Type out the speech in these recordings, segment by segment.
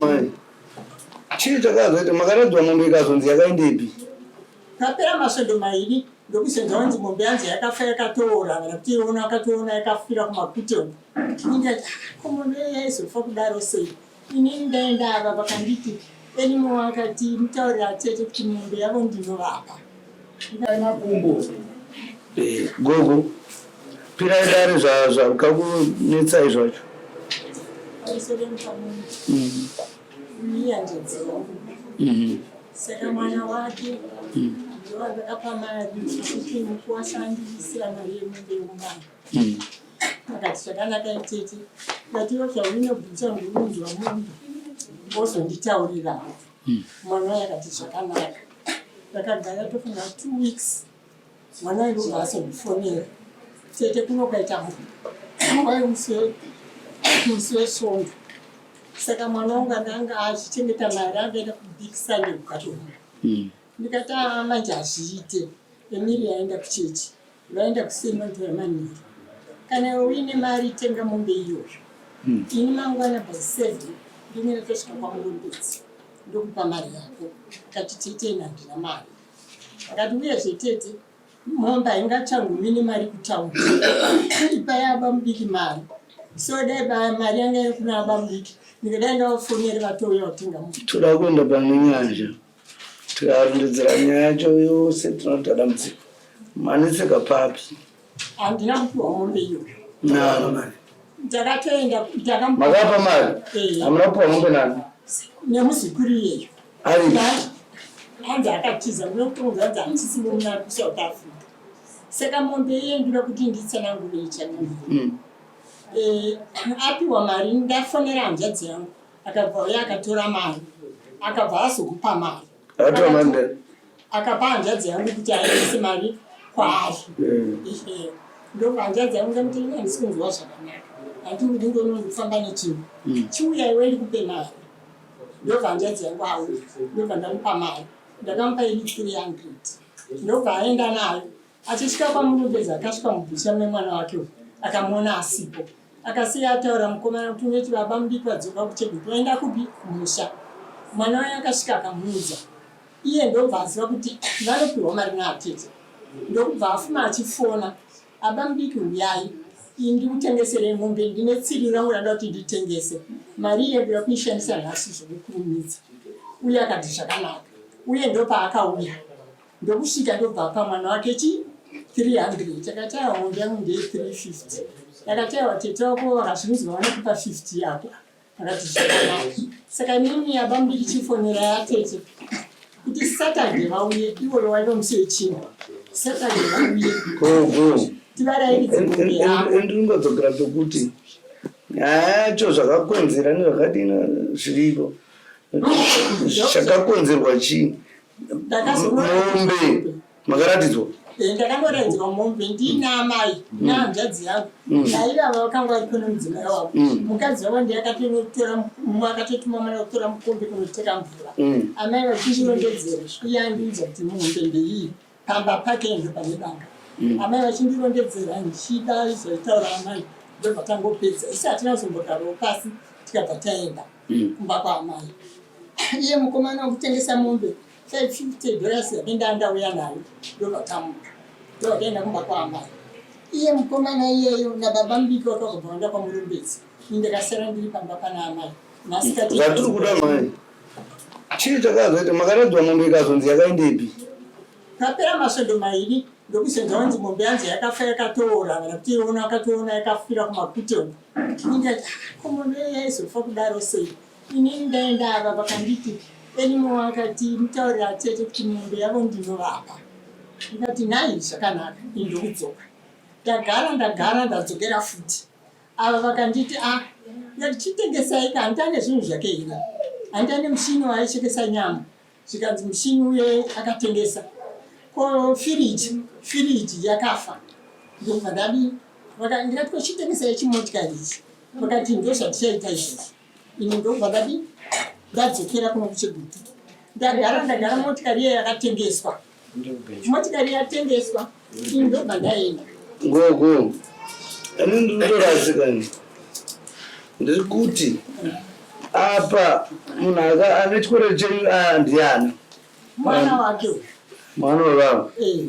Mai, chii chakazoita makaradzwa mombe ikazonzi yakaendepi? Papera masvondo mairi ndokusenza wanzi mombe yanzi yakafa yakatoora kana kuti iona akatoona yakafira kumakute uko. Ndikati ah, ko mombe yaizofa kudaro sei? Inini ndaenda ava vakanditi Anymore akati mutaurira atete kuti mombe yavo ndinovapa. Makumbo. Eh, gogo pirai dare zvakakunetsai zvacho. Saka mwana wake ndovakapa mari kuti mukuwasha andiisira mari yemombe yomwana. Akati zvakanaka itete ndatiwo zvaunobvunza ndinonzwa mombe wozonditaurira. Mwana waye akati zvakanaka. Ndakagara tofunga 2 weeks, mwana waye ndobva azondifonera, "Tete, kuno kwaita wai musi weSvondo." Saka mwana wangu anga achichengeta mari, angaenda kuBig Sunday kuKadoma. Ndikati, "Aa, manje hazviite. Emiri yaenda kuchechi, vaenda kusemonto yamanheru. Kana uine mari, tenga mombe iyoyo. Ini mangwana by 7 ndinenge tosvika kwaMurombedzi, ndokupa mari yako." Kati, "Tete, handina mari." Akati, "Uyezve tete, mombe haingachangumi nemari kutaundi. Ipai aba mudiki mari." So dai mari yanga iri kuna aba mudiki, ndikadai ndavafonere vatouya kutenga mombe. Toda kuenda pane nyanja, tikarondedzera nyaya yacho yose, tinoita dambudziko. Manetseka papi? Handina kupiwa mombe iyoyo. Nani mari? Ndakatoenda. Makapa mari? Eh. Hamuna kupiwa mombe nani? Nemuzukuru iyeyo. Ari? Hanzi akatiza, ndinokutonza hanzi handisi muna kuSouth Africa. Saka mombe iye ndinoda kuti nditsanangure ichanini. Apiwa mari, ndafonera hanzvadzi yangu, akabva uya akatora mari, akabva azokupa mari. Akatora mari ndani? Akapa hanzvadzi yangu kuti aendese mari kwaari. Ehe. Ndobva hanzvadzi yangu ndamuti, "Ini handisi kunzwa zvakanaka, handiti kuti ndonondofamba nechinhu. Chiuya iwe ndikupe mari." Ndobva hanzvadzi yangu auya, ndobva ndamupa mari. Ndakamupa ini 300, ndobva aenda nayo. Achisvika kwaMurumbedzi, akasvika mubvisha memwana wake uyu, akamuona asipo. Akasiya ataura mukomana kuti unoti baba mudiki vadzoka kuChegutu, vaenda kupi? Kumusha. Mwana waye akasvika akamuudza iye, ndobva aziva kuti vanopiwa mari naatete, ndokubva afuma achifona, "Aba mudiki, uyai, iyi ndikutengeserei mombe. Ndine tsiri rangu randa kuti nditengese. Mari iye ndoda kuishandisa nhasi zvokukurumidza." Uye akati zvakanaka. Uye ndopaakauya, ndokusvika, ndobva apa mwana wake chi 300. Akati, "Aiwa, mombe yangu ndeye 350." Akati, "Aiwa, tete wako vakazvinzwa vanokupa 50 yako." Akati zvakanaka. Saka inini aba mudiki chifonera yatete kuti Saturday vauye. Iwoyo waiva musi wechina. Saturday vauye Gogo. tivarairidze mombe yavo. Ndinongodzokera pekuti nyaya yacho, zvakakonzera nezvakadini zviripo. Chakakonzerwa chii? Mombe makaratidzwa? Ndakandoraidzwa mombe ndiina amai nehanzvadzi yangu naivava vakanga variko nemudzimai wavo. Mukadzi wavo ndiye akatonotora, akatotuma mwana kutora mukombe kunoteka mvura. Amai vachindirondedzera, iye andiudza kuti mombe ndeiyi, pamba pake ndo pane danga. Amai vachindirondedzera, ndichida zvaitaura amai, ndobva tangopedza. Isi hatina kuzombogarawo pasi, tikabva taenda kumba kwaamai. Iye mukomana wekutengesa mombe $550 yake ndauya nayo, ndobva tamuka, ndobva taenda kumba kwaamai. Iye mukomana iyeyo nababa mudiki vakazobva vaenda kwaMurumbedzi. Ini ndakasara ndiri pamba pana amai masikati. Zvatiri kuda mai, chii chakazoita makaradzwa mombe ikazonzi yakaendepi? Papera masvondo mairi ndokusenza wanzi mombe yanzi yakafa yakatoora kana kuti iona akatoona yakafira kumakute uko. Ndikati, "Ah, ko mombe yaizofa kudaro sei?" Inini ndaenda ava vakanditi Anymore akati mutaurira atete kuti mombe yavo ndinovapa. Ndikati, "Nhai, zvakanaka." Ini ndokudzoka, ndagara, ndagara, ndadzokera futi. Ava vakanditi, "A, ndikati, chitengesai ka, handiti ane zvinhu zvake here? Handiti ane mushini waaichekesa nyama?" Zvikanzi mushini uye akatengesa. Ko firiji? Firiji yakafa. Ndokubva ndadii, ndikati, "Ko chitengesai chimotikari ichi?" Vakati, "Ndozvatichaita izvozvo." Ini ndokubva ndadii, ndadzokera kuno kuChegutu. Ndagara, ndagara, motikari iye yakatengeswa. Motikari yatengeswa, ini ndobva ndaenda. Gogo, ini ndiri kutorasika ini. Ndiri kuti Apa munhu aka ane chikwereti chenyu ah, ndiani? Mwana wake uyu. Mwana wevavo. Eh.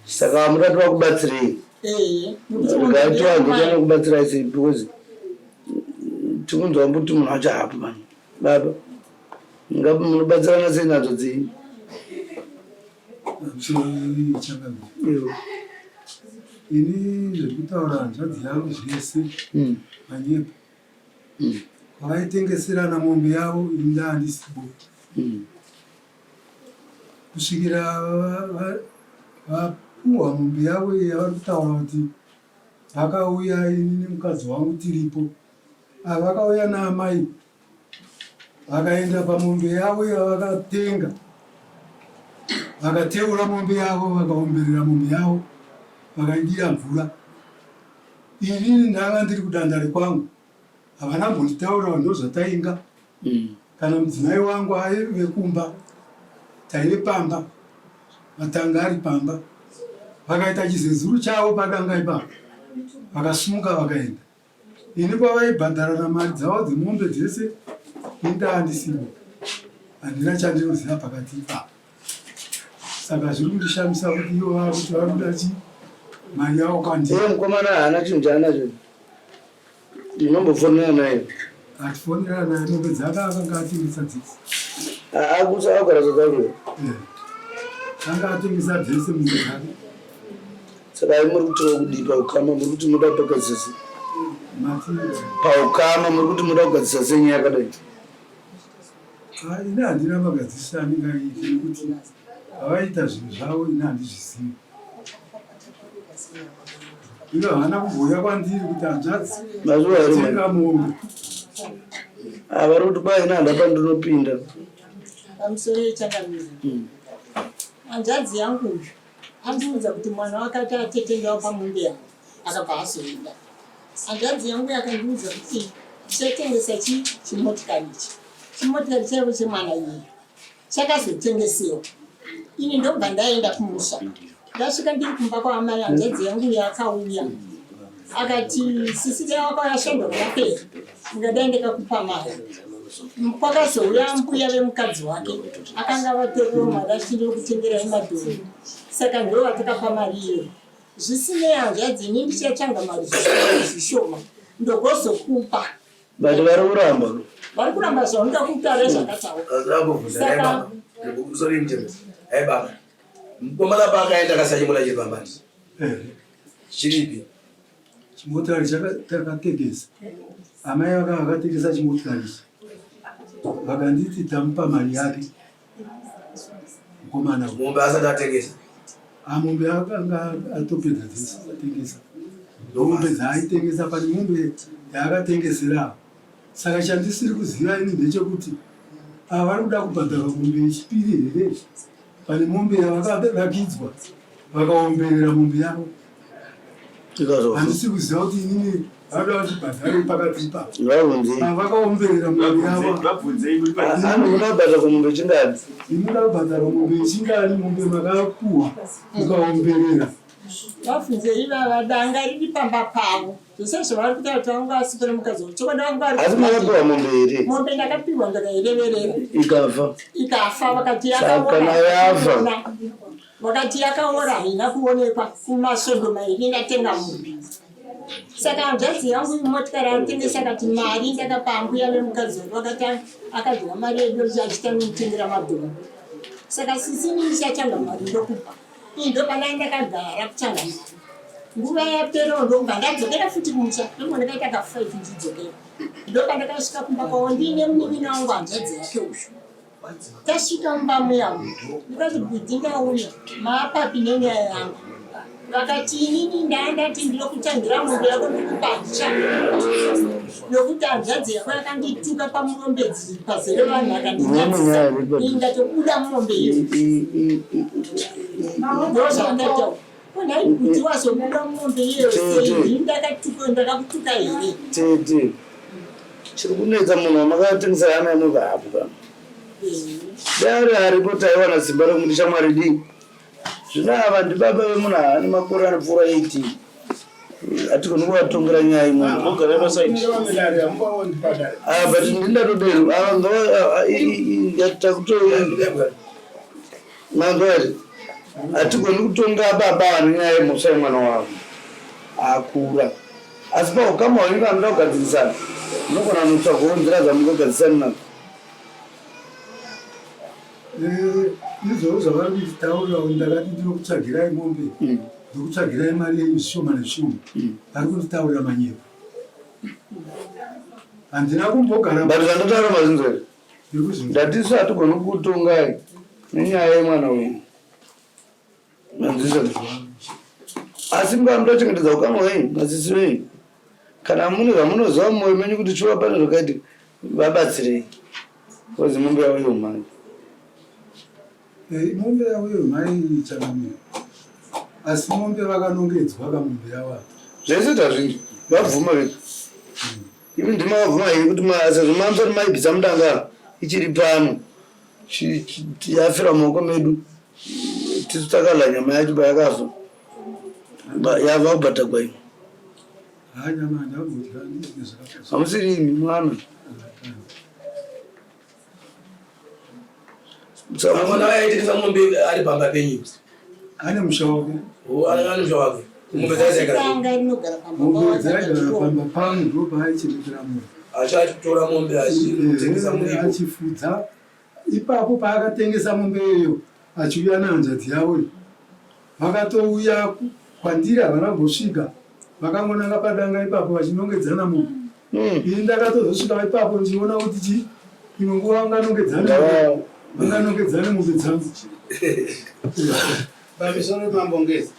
Saka mukati vakubatsirei? Eh. Regai tivanzwe kuti vanokubatsirai sei because tikunzwa kuti munhu wacho haapo pano. Baba, munobatsirana sei nadzo dzenyu? Ini zviri kutaura hanzvadzi yangu zvese manyepo. Kwavaitengeserana mombe yavo ini ndaandisipo. Kusvikira vapuhwa mombe yavo iyi yavari kutaura kuti vakauya ini nemukadzi wangu tiripo. Ava vakauya naamai vakaenda pamombe yavo yavakatenga vakateura mombe yavo vakaomberera mombe yavo vakaidira mvura. Inini ndanga ndiri kudandare kwangu havana kumbonditaurira ndozvatainga kana mudzimai wangu aive kumba taive pamba matanga ari pamba vakaita chizezuru chavo padanga ipapo vakasumuka vakaenda ini kwavaibhadharana mari dzavo dzemombe dzese ini ndaandisipo handina chandinoziva pakati ipapo saka zviri kundishamisa kuti ivo vakuti vari kuda chi mari yavo kwandiri Iye mukomana haana chinhu chaanacho. Munombofonera naye? Atifonera naye mombe dzake akanga atengesa dzese. Akusa akugara South Africa? Anga atengesa dzese mombe dzake. Saka imi muri kuti kudii paukama muri kuti munoda kugadzisa sei? Paukama muri kuti munoda kugadzisa sei nyaya yakadai? Ini handina magadzirisa andingaite nekuti havaita zvinhu zvavo ini handizvizivi. Ivo havana kumbouya kwandiri kuti hanzvadzi tenga mombe. Vari kuti kwai ini handa pandinopinda. Pamusoro yechangamire. Hanzvadzi yangu uyu andiudza kuti mwana wake ati atete ndawapa mombe yangu akabva azoenda. Hanzvadzi yangu yakandiudza kuti ndichatengesa chi chimotikari ichi. Chimotikari chaivo chemwana iyeyo. Chakazotengesewa. Ini ndobva ndaenda kumusha. Ndasvika ndiri kumba kwaamai hanzvadzi yangu yakauya. Akati sisi dai wakauya svondo rakapera ndingadai ndakakupa mari. Kwakazouya mbuya vemukadzi wake akanga vatoriwo mari achiti ndiri madhori. Saka ndivo vatakapa mari iyoyo. Zvisinei hanzvadzi ini ndichatsvaga mari zvishoma ndogozokupa. But vari kuramba. Vari kuramba zvaunoda kutaura zvakataura. Saka sorry mjema. Hey baba. Mukomana paakaenda akasiya chimota chiri pamba. Chiripi? Chimotikari chakatekesa. Amai vaka vakatekesa chimotikari ichi. Vakanditi tamupa mari yake. Mukomana. Mombe asati atengesa. Ah, mombe akanga atopedza dzese atengesa. Mombe dzaaitengesa pane mombe yaakatengesera. Saka chandisiri kuziva ini ndechekuti ava vari kuda kubhadharwa mombe yechipiri here? Pane mombe yavakarakidzwa vakaomberera mombe yavo. Handisi kuziva kuti inini vanoda kuti bhadhare pakati ipapo. Vakaomberera mombe yavo. Anoda kubhadharwa mombe chingani? Inoda kubhadharwa mombe chingani? Mombe makapuwa mukaomberera. Vabvunze ivava danga riri pamba pavo. Zvese zvavari kutaura kuti vanga vasipere mukadzi wavo. Chokwadi vanga vari. Asi makapiwa mombe here? Mombe ndakapiwa ndakaireverera. Ikafa. Ikafa vakati yakaora. Kana yafa. Vakati yakaora haina kuonekwa kumasvondo mairi ndatenga mombe. Saka hanzvadzi yangu motikari atengesa akati mari ndakapa ambuya vemukadzi wedu vakati akadya mari yedu achitanga kutengera madhoma. Saka sisi ini ndichatanga mari ndokupa. Ini ndopandanga ndakagara kutanga mari. Nguva yapera ndokubva ndadzokera futi kumusha ndobva ndakaita ka 5 ndichidzokera. Ndopandakasvika kumba kwavo ndiine munin'ina wangu hanzvadzi yake uyu. Tasvika mumba muya ndikati bhudhi ndauya maapapi nenyaya yangu vakati inini ndandati ndinokutangira mombe yako ndikupatsva nokuti hanzvadzi yako yakandituka pamurombedzi pazere vanhu akandinyadzisa ini ndatobuda mumombe iyo ndozvandataura konai bhudhi wazobuda mumombe iyoyo sei ini ndakakutuka here Tete, chiri kunetsa munhu wamakatengesa hana inobva hapo kana dai ari aripo taiwana simba rekumuti shamwari dii zvino ava ndibaba vemunhu haane makore anopfuura 18. Hatigoni kuvatongera nyaya imwe. Mogara pasaidi. Ah, but ndindatodero. Ah, ngava takuto Mangwari. Hatigoni kutonga baba vane nyaya yemhosva yemwana wavo. Akura. Asi paukama hwenyu kana muda kugadzirisana, munogona kunotsvagawo nzira dzamungagadzirisana nadzo. Eh, izvozvo zvavari kunditaurira kuti ndakati ndinokutsvagirai mombe mm. ndokutsvagirai mari yenyu zvishoma nezvishoma mm. vari kunditaurira manyepo handina kumbogara but zvandataura mazinzwa here ndatisu hatigoni kutongai nenyaya yemwana wenyu Manzwisisa? Asi mukava mutochengetedza ukama hwenyu nasisi venyu, kana mune zvamunoziva mumwoyo menyu kuti shuwa pane zvakaitika, vabatsirei. Because mombe yavo yeumhai. Eh, mombe yavo yeumhai changamire. Asi mombe vakanongedzwa kamombe yavo. Zvese tazvinzwa. Vabvuma vega. Imi ndimi makabvuma here kuti sezvo mamusati maibvisa mudanga ichiri pano yafira mumaoko medu tisu takadla nyama yacho payakafa yava kubhadhagwa imi hamusiri imi mwana Mwana aitengesa mombe ari pamba penyu. Ane musha wake. Oh, ane musha wake. Mombe dzaigara. Mombe dzaigara pamba pangu ndipo paaichengetera mombe. Achatora mombe achitengesa muripo. Achifudza. Ipapo paakatengesa mombe iyoyo achiuya nehanzvadzi yavo iyi. Vakatouya kwandiri havana kumbosvika vakangonanga padanga ipapo vachinongedzana mombe. Ini ndakatozosvika ipapo ndichiona kuti chi imwe nguva vanganongedzana vanganongedzana mombe dzangu. Pamusoro mambo Ngezi.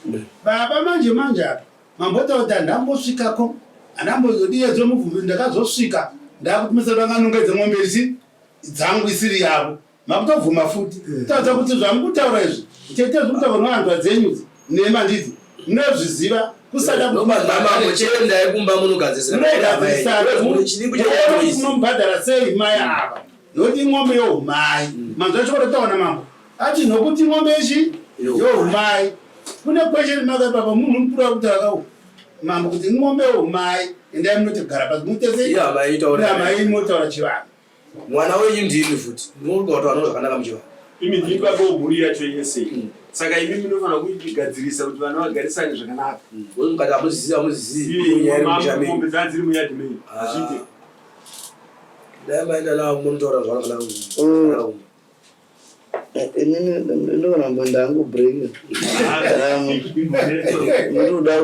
Baba manje manje apa mambotaura kuti handambosvikako handambozodiyedzwa mubvumbi ndakazosvika ndakuti vanganongedze mombe ichi dzangu isiri yavo makutobvuma futi eh. taudza kuti zvamukutaura izvi chete zvekutaura nevanzwa dzenyu idzi nhema ndidzi munozviziva kusada kuchiendai kumba munogadzirisamunomubhadhara sei mai ava nokuti ing'ombe youmai mm. manzwa chokora taona mambo ati nokuti ing'ombe ichi youmai kune question mark ipapa munhu mukuru akutaura kau mambo kuti ing'ombe youmai endai munotigara pasi mutese hama imotaura chivanhu Mwana wenyu ndimi futi. Munoga kuti vanoona zvakanaka muchivanhu. Imi ndimi baba wemhuri yacho yese. Mm. Saka imi munofanira kuigadzirisa kuti vana vagarisane zvakanaka. Mm. Wewe mukati hamuzivi hamuzivi. Mombe dzaa dziri muyadhi menyu. Ah. Hazviite. Dai maenda navo munotaura zvakanaka. Mm. Inini ndinoona mbo ndangu break. Ndinoda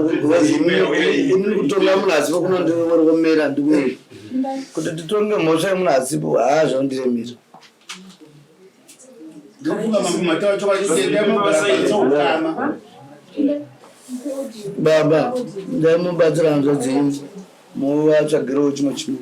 inini kutonga munhu asipo kunondioromera ndikuti kuti titonge mhosva yemunhu asipo haa zvinondiremera. Baba ndaimubatsira hanzvadzi yenyu muvatsvagirewo chimwe chinhu.